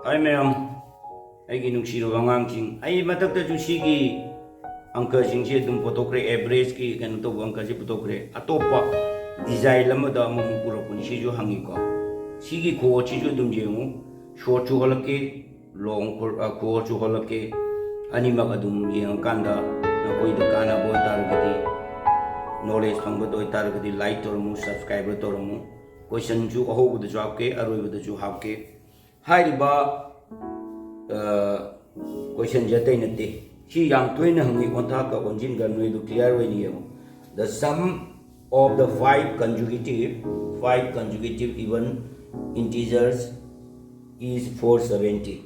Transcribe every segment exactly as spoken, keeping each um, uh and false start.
ꯍꯥꯏ ꯃꯌꯥꯝ, ꯑꯩꯒꯤ ꯅꯨꯡꯁꯤꯔꯕ ꯑꯉꯥꯡꯁꯤꯡ, ꯑꯩ ꯃꯊꯛꯇꯁꯨ ꯁꯤꯒꯤ ꯑꯪꯀꯁꯤꯡꯁꯦ ꯑꯗꯨꯝ ꯄꯨꯊꯣꯛꯈ꯭ꯔꯦ, ꯑꯦꯚꯔꯦꯖꯀꯤ ꯀꯩꯅꯣ ꯇꯧꯕ ꯑꯪꯀꯁꯦ ꯄꯨꯊꯣꯛꯈ꯭ꯔꯦ꯫ ꯑꯇꯣꯞꯄ ꯗꯤꯖꯥꯏꯟ ꯑꯃꯗ ꯑꯃꯃꯨꯛ ꯄꯨꯔꯛꯄꯅꯤ, ꯁꯤꯁꯨ ꯍꯪꯉꯤꯀꯣ꯫ ꯁꯤꯒꯤ ꯈꯨꯍꯣꯠꯁꯤꯁꯨ ꯑꯗꯨꯝ ꯌꯦꯡꯉꯨ, ꯁꯣꯔꯠꯁꯨ ꯍꯣꯜꯂꯛꯀꯦ, ꯂꯣꯡ ꯈꯨꯍꯣꯠꯁꯨ ꯍꯣꯜꯂꯛꯀꯦ, ꯑꯅꯤꯃꯛ ꯑꯗꯨꯝ ꯌꯦꯡꯉꯀꯥꯟꯗ ꯅꯈꯣꯏꯗ ꯀꯥꯟꯅꯕ ꯑꯣꯏꯇꯥꯔꯒꯗꯤ, ꯅꯣꯂꯦꯖ ꯐꯪꯕꯗ ꯑꯣꯏꯇꯥꯔꯒꯗꯤ ꯂꯥꯏꯛ ꯇꯧꯔꯝꯃꯨ, ꯁꯕꯁꯀ꯭ꯔꯥꯏꯕꯔ ꯇꯧꯔꯝꯃꯨ꯫ ꯀꯣꯏꯁꯟꯁꯨ ꯑꯍꯧꯕꯗꯁꯨ ꯍꯥꯞꯀꯦ, ꯑꯔꯣꯏꯕꯗꯁꯨ ꯍꯥꯞꯀꯦ꯫ ꯍꯥꯏꯔꯤꯕ ꯀꯣꯏꯁꯟꯁꯦ ꯑꯇꯩ ꯅꯠꯇꯦ, ꯁꯤ ꯌꯥꯝ ꯇꯣꯏꯅ ꯍꯪꯉꯤ, ꯑꯣꯟꯊꯥꯛꯀ ꯑꯣꯟꯁꯤꯟꯒ ꯅꯣꯏꯗꯣ ꯀ꯭ꯂꯤꯌꯥꯔ ꯑꯣꯏꯅ ꯌꯦꯡꯉꯨ꯫ The sum of the five consecutive, five consecutive even integers is four seventy.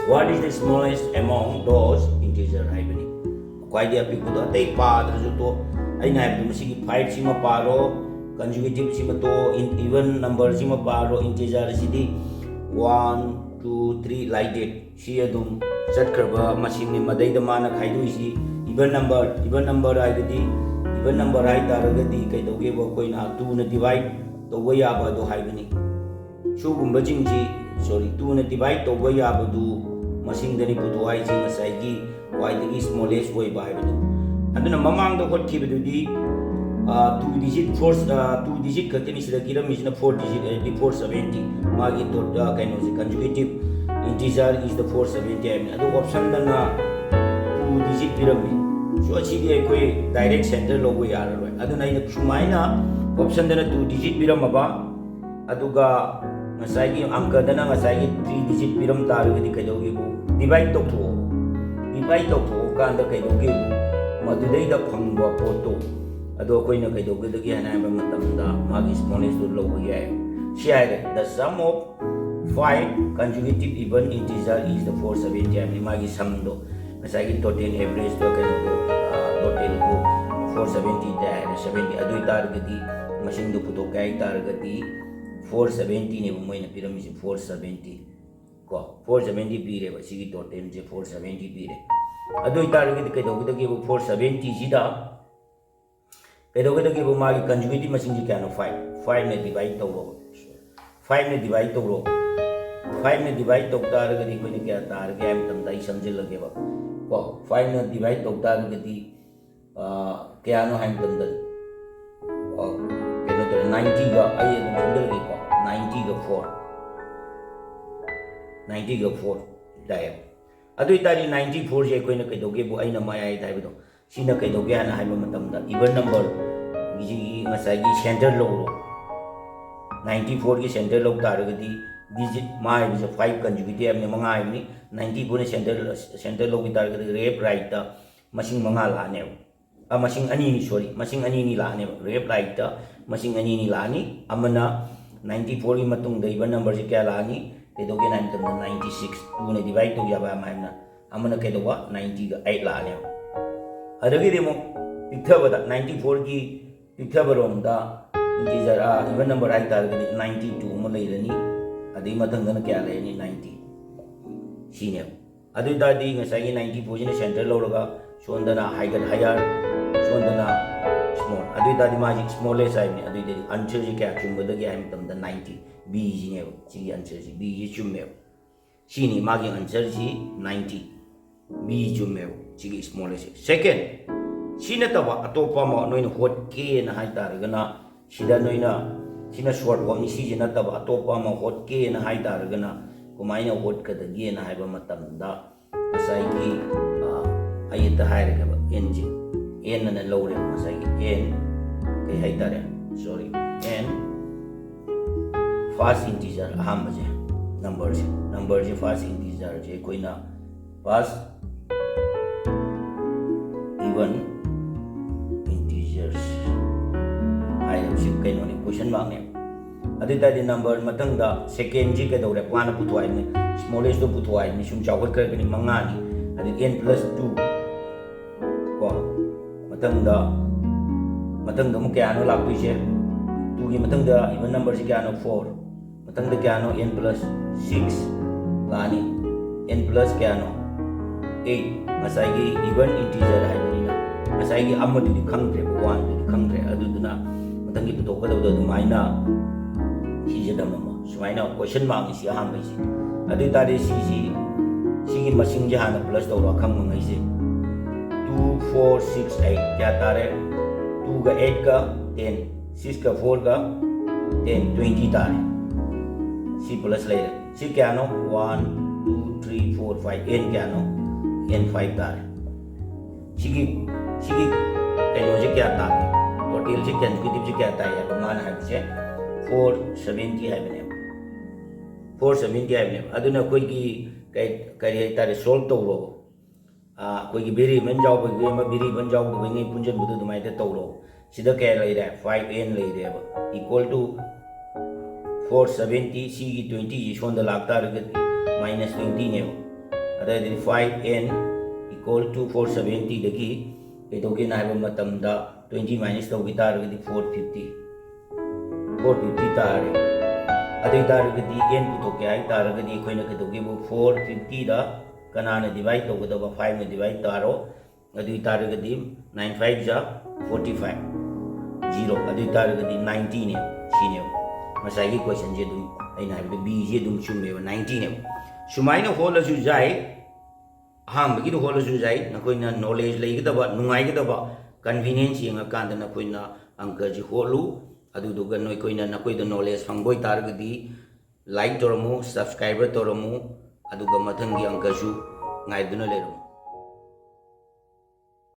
What is the smallest among those integer ꯍꯥꯏꯕꯅꯤ꯫ ꯈ꯭ꯋꯥꯏꯗꯒꯤ ꯑꯄꯤꯛꯄꯗꯣ ꯑꯇꯩ ꯄꯥꯗ꯭ꯔꯁꯨ ꯇꯣ, ꯑꯩꯅ ꯍꯥꯏꯕꯗꯤ ꯃꯁꯤꯒꯤ ꯐꯥꯏꯚꯁꯤꯃ ꯄꯥꯔꯣ, ꯀꯟꯖꯨꯒꯦꯇꯤꯞꯁꯤꯃ ꯇꯣ, ꯏꯚꯟ ꯅꯝꯕꯔꯁꯤꯃ ꯄꯥꯔꯣ, ꯏꯟꯇꯤꯖꯔ ꯑꯁꯤꯗꯤ ꯋꯥꯟ ꯇꯨ ꯊ꯭ꯔꯤ ꯂꯥꯏꯗꯦꯠ ꯁꯤ ꯑꯗꯨꯝ ꯆꯠꯈ꯭ꯔꯕ ꯃꯁꯤꯡꯅꯤ꯫ ꯃꯗꯩꯗ ꯃꯥꯅ ꯈꯥꯏꯗꯣꯛꯏꯁꯤ ꯏꯚꯟ ꯅꯝꯕꯔ, ꯏꯚꯟ ꯅꯝꯕꯔ ꯍꯥꯏꯕꯗꯤ, ꯏꯚꯟ ꯅꯝꯕꯔ ꯍꯥꯏꯇꯥꯔꯒꯗꯤ ꯀꯩꯗꯧꯒꯦꯕ, ꯑꯩꯈꯣꯏꯅ ꯇꯨꯅ ꯗꯤꯚꯥꯏꯠ ꯇꯧꯕ ꯌꯥꯕ ꯑꯗꯣ ꯍꯥꯏꯕꯅꯤ꯫ ꯁꯤꯒꯨꯝꯕꯁꯤꯡꯁꯤ, ꯁꯣꯔꯤ, ꯇꯨꯅ ꯗꯤꯚꯥꯏꯠ ꯇꯧꯕ ꯌꯥꯕꯗꯨ ꯃꯁꯤꯡꯗꯅꯤ ꯄꯨꯊꯣꯛ ꯍꯥꯏꯁꯤ ꯉꯁꯥꯏꯒꯤ ꯈ꯭ꯋꯥꯏꯗꯒꯤ ꯁ꯭ꯃꯣꯂꯦꯁ ꯑꯣꯏꯕ ꯍꯥꯏꯕꯗꯨ꯫ ꯑꯗꯨꯅ ꯃꯃꯥꯡꯗ ꯍꯣꯠꯈꯤꯕꯗꯨꯗꯤ two digit four, two digit ꯈꯛꯇꯅꯤ ꯁꯤꯗ ꯏꯔꯝꯃꯤꯁꯤꯅ, ꯐꯣꯔ ꯗꯤꯖꯤꯠ ꯍꯥꯏꯗꯤ ꯐꯣꯔ ꯁꯚꯦꯟꯇꯤ꯫ ꯃꯥꯒꯤ ꯇꯣ-, ꯑ, ꯀꯩꯅꯣꯁꯤ, conjugative integer is the four seventy ꯍꯥꯏꯕꯅꯤ꯫ ꯑꯗꯨ ꯑꯣꯞꯁꯟꯗꯅ ꯇꯨ ꯗꯤꯖꯤꯠ ꯄꯤꯔꯝꯃꯤ꯫ ꯁꯣ ꯑꯁꯤꯗꯤ ꯑꯩꯈꯣꯏ ꯗꯥꯏꯔꯦꯛ ꯁꯦꯟꯇꯔ ꯂꯧꯕ ꯌꯥꯔꯔꯣꯏ꯫ ꯑꯗꯨꯅ ꯑꯩꯅ ꯁꯨꯃꯥꯏꯅ ꯑꯣꯞꯁꯟꯗꯅ ꯇꯨ ꯗꯤꯖꯤꯠ ꯄꯤꯔꯝꯃꯕ, ꯑꯗꯨꯒ ꯉꯁꯥꯏꯒꯤ ꯑꯪꯀꯗꯅ ꯉꯁꯥꯏꯒꯤ ꯊ꯭ꯔꯤ ꯗꯤꯖꯤꯠ ꯄꯤꯔꯝ ꯇꯥꯔꯒꯗꯤ ꯀꯩꯗꯧꯒꯦꯕꯨ, ꯗꯤꯚꯥꯏꯠ ꯇꯧꯊꯣꯛꯑꯣ꯫ ꯗꯤꯚꯥꯏꯠ ꯇꯧꯊꯣꯛꯑꯀꯥꯟꯗ ꯀꯩꯗꯧꯒꯦꯕꯨ, ꯃꯗꯨꯗꯩꯗ ꯐꯪꯕ ꯄꯣꯠꯇꯣ ꯑꯗꯣ ꯑꯩꯈꯣꯏꯅ ꯀꯩꯗꯧꯒꯗꯒꯦ ꯍꯥꯏꯅ ꯍꯥꯏꯕ ꯃꯇꯝꯗ ꯃꯥꯒꯤ ꯁ꯭ꯃꯣꯂꯦꯁꯇꯨ ꯂꯧꯕ ꯌꯥꯏ꯫ ꯁꯤ ꯍꯥꯏꯔꯦ, the sum of five consecutive even integer is the four seventy ꯍꯥꯏꯕꯅꯤ꯫ ꯃꯥꯒꯤ ꯁꯝꯗꯣ, ꯉꯁꯥꯏꯒꯤ ꯇꯣꯇꯦꯜ ꯑꯦꯚꯔꯦꯖꯇꯣ, ꯀꯩꯅꯣꯗꯣ, ꯇꯣꯇꯦꯜꯗꯣ ꯐꯣꯔ ꯁꯚꯦꯟꯇꯤ ꯇꯥꯏ ꯍꯥꯏꯔꯦ, ꯁꯚꯦꯟꯇꯤ꯫ ꯑꯗꯨ ꯑꯣꯏꯇꯥꯔꯒꯗꯤ ꯃꯁꯤꯡꯗꯣ ꯄꯨꯊꯣꯛꯀꯦ ꯍꯥꯏꯇꯥꯔꯒꯗꯤ ꯐꯣꯔ ꯁꯚꯦꯟꯇꯤꯅꯦꯕ ꯃꯣꯏꯅ ꯄꯤꯔꯝꯃꯤꯁꯦ, ꯐꯣꯔ ꯁꯚꯦꯟꯇꯤ ꯀꯣ, ꯐꯣꯔ ꯁꯚꯦꯟꯇꯤ ꯄꯤꯔꯦꯕ꯫ ꯁꯤꯒꯤ ꯇꯣꯇꯦꯜꯁꯦ ꯐꯣꯔ ꯁꯚꯦꯟꯇꯤ ꯄꯤꯔꯦ꯫ ꯑꯗꯨ ꯑꯣꯏꯇꯥꯔꯒꯗꯤ ꯀꯩꯗꯧꯒꯗꯒꯦꯕ? ꯐꯣꯔ ꯁꯚꯦꯟꯇꯤꯁꯤꯗ ꯀꯩꯗꯧꯒꯗꯒꯦꯕ? ꯃꯥꯒꯤ ꯀꯟꯖꯨꯒꯦꯇꯤꯞ ꯃꯁꯤꯡꯁꯤ ꯀꯌꯥꯅꯣ? ꯐꯥꯏꯚ꯫ ꯐꯥꯏꯚꯅ ꯗꯤꯚꯥꯏꯠ ꯇꯧꯔꯣ, ꯐꯥꯏꯚꯅ ꯗꯤꯚꯥꯏꯠ ꯇꯧꯔꯣ꯫ ꯐꯥꯏꯚꯅ ꯗꯤꯚꯥꯏꯠ ꯇꯧ ꯇꯥꯔꯒꯗꯤ ꯑꯩꯈꯣꯏꯅ ꯀꯌꯥ ꯇꯥꯔꯒꯦ ꯍꯥꯏꯕ ꯃꯇꯝꯗ ꯑꯩ ꯁꯝꯖꯤꯜꯂꯒꯦꯕ ꯀꯣ꯫ ꯐꯥꯏꯚꯅ ꯗꯤꯚꯥꯏꯠ ꯇꯧ ꯇꯥꯔꯒꯗꯤ, ꯑ, ꯀꯌꯥꯅꯣ ꯍꯥꯏꯕ ꯃꯇꯝꯗ, ꯑ, ꯀꯩꯅꯣ ꯇꯧꯔꯦ, ꯅꯥꯏꯟꯇꯤꯒ, ꯑꯩ ꯑꯗꯨꯝ ꯁꯝꯖꯤꯜꯂꯒꯦꯀꯣ, ꯅꯥꯏꯟꯇꯤꯒ ꯐꯣꯔ, ꯅꯥꯏꯟꯇꯤꯒ ꯐꯣꯔ ꯇꯥꯏꯌꯦꯕ꯫ ꯑꯗꯨ ꯑꯣꯏꯇꯥꯔꯗꯤ ꯅꯥꯏꯟꯇꯤ ꯐꯣꯔꯁꯦ ꯑꯩꯈꯣꯏꯅ ꯀꯩꯗꯧꯒꯦꯕꯨ, ꯑꯩꯅ ꯃꯌꯥꯏꯗ ꯍꯥꯏꯕꯗꯣ, ꯁꯤꯅ ꯀꯩꯗꯧꯒꯦ ꯍꯥꯏꯅ ꯍꯥꯏꯕ ꯃꯇꯝꯗ, ꯏꯚꯟ ꯅꯝꯕꯔꯒꯤ ꯉꯁꯥꯏꯒꯤ ꯁꯦꯟꯇꯔ ꯂꯧꯔꯣ꯫ ꯅꯥꯏꯟꯇꯤ ꯐꯣꯔꯒꯤ ꯁꯦꯟꯇꯔ ꯂꯧ ꯇꯥꯔꯒꯗꯤ, ꯗꯤꯖꯤꯠ ꯃꯥ ꯍꯥꯏꯕꯁꯦ ꯐꯥꯏꯚ ꯀꯟꯖꯨꯒꯦꯇꯤꯚ ꯍꯥꯏꯕꯅꯤ, ꯃꯉꯥ ꯍꯥꯏꯕꯅꯤ꯫ ꯅꯥꯏꯟꯇꯤ ꯐꯣꯔꯅ ꯁꯦꯟꯇꯔ, ꯁꯦꯟꯇꯔ ꯂꯧꯈꯤ ꯇꯥꯔꯒꯗꯤ, ꯂꯦꯐ ꯔꯥꯏꯠꯇ ꯃꯁꯤꯡ ꯃꯉꯥ ꯂꯥꯛꯑꯅꯦꯕ꯫ ꯑ, ꯃꯁꯤꯡ ꯑꯅꯤꯅꯤ, ꯁꯣꯔꯤ, ꯃꯁꯤꯡ ꯑꯅꯤꯅꯤ ꯂꯥꯛꯑꯅꯦꯕ꯫ ꯂꯦꯐ ꯔꯥꯏꯠꯇ ꯃꯁꯤꯡ ꯑꯅꯤꯅꯤ ꯂꯥꯛꯑꯅꯤ꯫ ꯑꯃꯅ ꯅꯥꯏꯟꯇꯤ ꯐꯣꯔꯒꯤ ꯃꯇꯨꯡꯗ ꯏꯚꯟ ꯅꯝꯕꯔꯁꯤ ꯀꯌꯥ ꯂꯥꯛꯑꯅꯤ? ꯀꯩꯗꯧꯒꯦꯅ ꯍꯥꯏꯕ ꯃꯇꯝꯗ, ꯅꯥꯏꯟꯇꯤ ꯁꯤꯛꯁ, ꯇꯨꯅ ꯗꯤꯚꯥꯏꯠ ꯇꯧ ꯌꯥꯕ ꯍꯥꯏꯕꯅ, ꯑꯃꯅ ꯀꯩꯗꯧꯕ? ꯅꯥꯏꯟꯇꯤꯒ ꯑꯩꯠ ꯂꯥꯛꯑꯅꯦꯕ꯫ ꯑꯗꯒꯤꯗꯤ ꯑꯃꯨꯛ ꯄꯤꯛꯊꯕꯗ, ꯅꯥꯏꯟꯇꯤ ꯐꯣꯔꯒꯤ ꯄꯤꯛꯊꯕꯔꯣꯝꯗ ꯏꯟꯇꯤꯖꯔ, ꯏꯚꯟ ꯅꯝꯕꯔ ꯍꯥꯏ ꯇꯥꯔꯒꯗꯤ, ꯅꯥꯏꯟꯇꯤ ꯇꯨ ꯑꯃ ꯂꯩꯔꯅꯤ꯫ ꯑꯗꯩ ꯃꯊꯪꯗꯅ ꯀꯌꯥ ꯂꯩꯔꯅꯤ? ꯅꯥꯏꯟꯇꯤ꯫ ꯁꯤꯅꯦꯕ꯫ ꯑꯗꯨ ꯑꯣꯏ ꯇꯥꯔꯗꯤ ꯉꯁꯥꯏꯒꯤ ꯅꯥꯏꯟꯇꯤ ꯐꯣꯔꯁꯤꯅ ꯁꯦꯟꯇꯔ ꯂꯧꯔꯒ, ꯁꯣꯝꯗꯅ ꯍꯥꯏꯒꯠ ꯍꯥꯌꯔ, ꯁꯣꯝꯗꯅ ꯁ꯭ꯃꯣꯜ꯫ ꯑꯗꯨ ꯑꯣꯏ ꯇꯥꯔꯗꯤ ꯃꯥꯁꯤ ꯁ꯭ꯃꯣꯂꯦꯁ ꯍꯥꯏꯕꯅꯤ꯫ ꯑꯗꯨ ꯑꯣꯏ ꯇꯥꯔꯗꯤ ꯑꯟꯁꯔꯁꯤ ꯀꯌꯥ ꯆꯨꯝꯒꯗꯒꯦ ꯍꯥꯏꯕ ꯃꯇꯝꯗ, ꯅꯥꯏꯟꯇꯤ꯫ ꯕꯤꯁꯤꯅꯦꯕ ꯁꯤꯒꯤ ꯑꯟꯁꯔꯁꯤ꯫ ꯕꯤꯁꯤ ꯆꯨꯝꯃꯦꯕ꯫ ꯁꯤꯅꯤ ꯃꯥꯒꯤ ꯑꯟꯁꯔꯁꯤ, ꯅꯥꯏꯟꯇꯤ꯫ ꯕꯤ ꯆꯨꯝꯃꯦꯕ ꯁꯤꯒꯤ ꯁ꯭ꯃꯣꯂꯦꯁꯁꯦ꯫ ꯁꯦꯀꯦꯟ, ꯁꯤ ꯅꯠꯇꯕ ꯑꯇꯣꯞꯄ ꯑꯃ ꯅꯣꯏꯅ ꯍꯣꯠꯀꯦꯅ ꯍꯥꯏ ꯇꯥꯔꯒꯅ, ꯁꯤꯗ ꯅꯣꯏꯅ, ꯁꯤꯅ ꯁꯣꯔꯠ ꯋꯥꯛꯅꯤ, ꯁꯤꯁꯤ ꯅꯠꯇꯕ ꯑꯇꯣꯞꯄ ꯑꯃ ꯍꯣꯠꯀꯦꯅ ꯍꯥꯏ ꯇꯥꯔꯒꯅ, ꯀꯃꯥꯏꯅ ꯍꯣꯠꯀꯗꯒꯦꯅ ꯍꯥꯏꯕ ꯃꯇꯝꯗ, ꯉꯁꯥꯏꯒꯤ, ꯑ, ꯑꯩ ꯑꯝꯇ ꯍꯥꯏꯔꯒꯦꯕ, ꯑꯦꯟꯁꯦ꯫ ꯑꯦꯟ ꯑꯅ ꯂꯧꯔꯦ, ꯉꯁꯥꯏꯒꯤ ꯑꯦꯟ, ꯀꯩ ꯍꯥꯏꯇꯥꯔꯦ? ꯁꯣꯔꯤ, ꯑꯦꯟ ꯐꯥꯔꯁ ꯏꯟꯇꯤꯖꯔ ꯑꯍꯥꯟꯕꯁꯦ, ꯅꯝꯕꯔꯁꯦ, ꯅꯝꯕꯔꯁꯦ ꯐꯥꯔꯁ ꯏꯟꯇꯤꯖꯔꯁꯦ ꯑꯩꯈꯣꯏꯅ ꯐꯥꯔꯁ ꯏꯚꯟ ꯏꯟꯇꯤꯖꯔꯁ ꯍꯥꯏꯔꯤꯕꯁꯤ ꯀꯩꯅꯣꯅꯦ, ꯀꯣꯏꯁꯟ ꯃꯥꯔꯛꯅꯦ꯫ ꯑꯗꯨ ꯑꯣꯏ ꯇꯥꯔꯗꯤ ꯅꯝꯕꯔ ꯃꯊꯪꯗ ꯁꯦꯀꯦꯟꯁꯤ ꯀꯩꯗꯧꯔꯦ? ꯃꯥꯅ ꯄꯨꯊꯣꯛ ꯍꯥꯏꯕꯅꯤ, ꯁ꯭ꯃꯣꯂꯦꯁꯇꯣ ꯄꯨꯊꯣꯛ ꯍꯥꯏꯕꯅꯤ, ꯁꯨꯝ ꯆꯥꯎꯈꯠꯈ꯭ꯔꯒꯅꯤ, ꯃꯉꯥꯅꯤ꯫ ꯑꯗꯨ ꯑꯦꯟ ꯄ꯭ꯂꯁ ꯇꯨ ꯀꯣ, ꯃꯊꯪꯗ, ꯃꯊꯪꯗ ꯑꯃꯨꯛ ꯀꯌꯥꯅꯣ ꯂꯥꯛꯇꯣꯏꯁꯦ? ꯇꯨꯒꯤ ꯃꯊꯪꯗ ꯏꯚꯟ ꯅꯝꯕꯔꯁꯤ ꯀꯌꯥꯅꯣ? ꯐꯣꯔ꯫ ꯃꯊꯪꯗ ꯀꯌꯥꯅꯣ? ꯑꯦꯟ ꯄ꯭ꯂꯁ ꯁꯤꯛꯁ ꯂꯥꯛꯑꯅꯤ꯫ ꯑꯦꯟ ꯄ꯭ꯂꯁ ꯀꯌꯥꯅꯣ? ꯑꯩꯠ꯫ ꯉꯁꯥꯏꯒꯤ ꯏꯚꯟ ꯏꯟꯇꯤꯖꯔ ꯍꯥꯏꯕꯅꯤꯅ, ꯉꯁꯥꯏꯒꯤ ꯑꯃꯗꯨꯗꯤ ꯈꯪꯗ꯭ꯔꯦꯕ, ꯋꯥꯟꯗꯨꯗꯤ ꯈꯪꯗ꯭ꯔꯦ꯫ ꯑꯗꯨꯗꯨꯅ ꯃꯊꯪꯒꯤ ꯄꯨꯊꯣꯛꯀꯗꯕꯗꯣ ꯑꯗꯨꯃꯥꯏꯅ ꯁꯤꯁꯦ ꯇꯝꯃꯝꯃꯣ꯫ ꯁꯨꯃꯥꯏꯅ question mark ꯁꯤ ꯑꯍꯥꯟꯕꯩꯁꯤ꯫ ꯑꯗꯨ ꯑꯣꯏꯇꯥꯔꯗꯤ ꯁꯤꯁꯤ, ꯁꯤꯒꯤ ꯃꯁꯤꯡꯁꯦ ꯍꯥꯟꯅ plus ꯇꯧꯔꯣ, ꯑꯈꯪꯕꯉꯩꯁꯦ꯫ Two, four, six, eight ꯀꯌꯥ ꯇꯥꯔꯦ? Two ꯒ eight ꯀ ten, six ꯀ four ꯒ ten, twenty ꯇꯥꯔꯦ꯫ ꯁꯤ plus ꯂꯩꯔꯦ꯫ ꯁꯤ ꯀꯌꯥꯅꯣ? One, two, three, four, five꯫ N ꯀꯌꯥꯅꯣ? N five ꯇꯥꯔꯦ꯫ ꯁꯤꯒꯤ, ꯁꯤꯒꯤ ꯀꯩꯅꯣꯁꯦ ꯀꯌꯥ ꯇꯥꯒꯦ? Total ꯁꯦ, consecutive ꯁꯦ ꯀꯌꯥ ꯇꯥꯏ ꯍꯥꯏꯕ ꯃꯥꯅ ꯍꯥꯏꯕꯁꯦ? Four seventy ꯍꯥꯏꯕꯅꯦꯕ꯫ Four seventy ꯍꯥꯏꯕꯅꯦꯕ꯫ ꯑꯗꯨꯅ ꯑꯩꯈꯣꯏꯒꯤ ꯀꯩ, ꯀꯔꯤ ꯍꯥꯏꯇꯥꯔꯦ, solve ꯇꯧꯔꯣ꯫ ꯑꯩꯈꯣꯏꯒꯤ variable ꯌꯥꯎꯕꯒꯤ ꯑꯃ, variable ꯌꯥꯎꯗꯕꯉꯩ ꯄꯨꯟꯁꯤꯟꯕꯗꯣ ꯑꯗꯨꯃꯥꯏꯅ ꯇꯧꯔꯣ꯫ ꯁꯤꯗ ꯀꯌꯥ ꯂꯩꯔꯦ? Five N ꯂꯩꯔꯦꯕ, equal to four seventy꯫ ꯁꯤꯒꯤ twenty ꯁꯤ ꯁꯣꯝꯗ ꯂꯥꯛꯇꯥꯔꯒꯗꯤ minus twenty ꯅꯦꯕ꯫ ꯑꯗꯨꯗꯤ five N equal to four seventy ꯗꯒꯤ ꯀꯩꯗꯧꯒꯦꯅ ꯍꯥꯏꯕ ꯃꯇꯝꯗ, twenty minus ꯇꯧꯈꯤ ꯇꯥꯔꯒꯗꯤ four fifty꯫ Four fifty ꯇꯥꯔꯦ꯫ ꯑꯗꯨ ꯑꯣꯏ ꯇꯥꯔꯒꯗꯤ N ꯄꯨꯊꯣꯛꯀꯦ ꯍꯥꯏ ꯇꯥꯔꯒꯗꯤ ꯑꯩꯈꯣꯏꯅ ꯀꯩꯗꯧꯒꯦꯕꯨ, four fifty ꯗ ꯀꯅꯥꯅ divide ꯇꯧꯒꯗꯕ? Five ꯅ divide ꯇꯥꯔꯣ꯫ ꯑꯗꯨ ꯑꯣꯏ ꯇꯥꯔꯒꯗꯤ nine five ꯖ forty five, zero꯫ ꯑꯗꯨ ꯑꯣꯏ ꯇꯥꯔꯒꯗꯤ ninety ꯅꯦ, ꯁꯤꯅꯦꯕ꯫ ꯉꯁꯥꯏꯒꯤ question ꯁꯦ ꯑꯗꯨꯝ, ꯑꯩꯅ ꯍꯥꯏꯕꯗꯣ, B ꯁꯦ ꯑꯗꯨꯝ ꯆꯨꯝꯃꯦꯕ, ninety ꯅꯦꯕ꯫ ꯁꯨꯃꯥꯏꯅ ꯍꯣꯠꯂꯁꯨ ꯌꯥꯏ꯫ ꯑꯍꯥꯟꯕꯒꯤꯗꯣ ꯍꯣꯠꯂꯁꯨ ꯌꯥꯏ꯫ ꯅꯈꯣꯏꯅ knowledge ꯂꯩꯒꯗꯕ, ꯅꯨꯡꯉꯥꯏꯒꯗꯕ, convenience ꯌꯦꯡꯉꯀꯥꯟꯗ ꯅꯈꯣꯏꯅ ꯑꯪꯀꯁꯤ ꯍꯣꯠꯂꯨ꯫ ꯑꯗꯨꯗꯨꯒ ꯅꯈꯣꯏꯅ, ꯅꯈꯣꯏꯗ knowledge ꯐꯪꯕ ꯑꯣꯏꯇꯥꯔꯒꯗꯤ like ꯇꯧꯔꯝꯃꯨ, subscribe ꯇꯧꯔꯝꯃꯨ, ꯑꯗꯨꯒ ꯃꯊꯪꯒꯤ ꯑꯪꯀꯁꯨ ꯉꯥꯏꯗꯨꯅ ꯂꯩꯔꯝꯃꯨ꯫